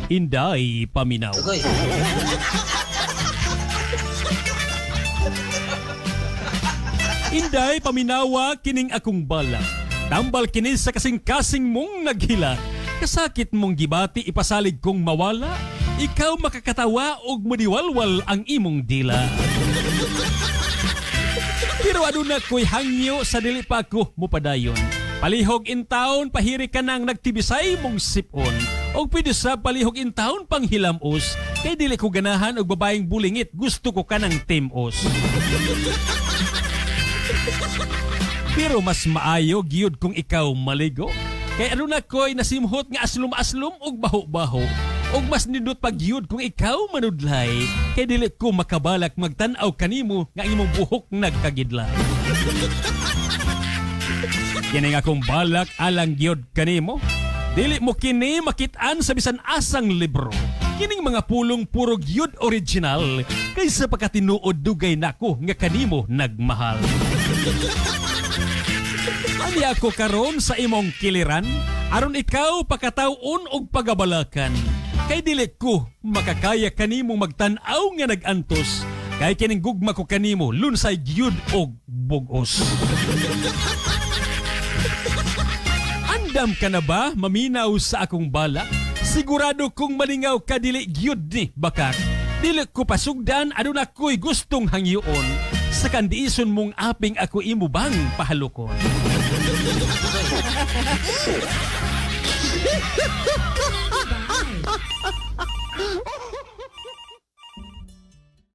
Inday, paminaw. Agoy. Inday, paminawa kining akong balak. Tambal kini sa kasing-kasing mong naghila. Kasakit mong gibati ipasalig kong mawala. Ikaw makakatawa og mudiwalwal ang imong dila. Pero aduna ko'y hangyo sa dili pa ko mupadayon. Palihog in town, pahiri ka nang nagtibisay mong sipon. Og pwede sa palihog in town pang hilamos. Kay dili ko ganahan og babaeng bulingit, gusto ko kanang timos. Pero mas maayo giyud kung ikaw maligo. Kay aduna ko'y nasimhot nga aslum-aslum og baho-baho. Og mas nindot pag gyud kung ikaw manudlay. Kay dili ko makabalak magtan-aw kanimo nga ang imong buhok nagkagidlay. Kini nga akong balak alang gyud kanimo. Dili mo kini makit-an sa bisan asang libro. Kining mga pulong puro gyud original kaysa pagkatinuod dugay nako nga kanimo nagmahal. Ani ako karon sa imong kiliran, aron ikaw pakataw-on og pagabalakan. Kay dili ko makakaya kanimo magtan-aw nga nag-antos, kay kining gugma ko kanimo lunsay gyud og bug-os. Andam ka na ba maminaw sa akong balak? Sigurado kong malingaw ka dili gyud ni bakak. Dili ko pasugdan aduna ko'y gustong hangyoon. Sa kandiison mong aping ako imo bang pahalukon.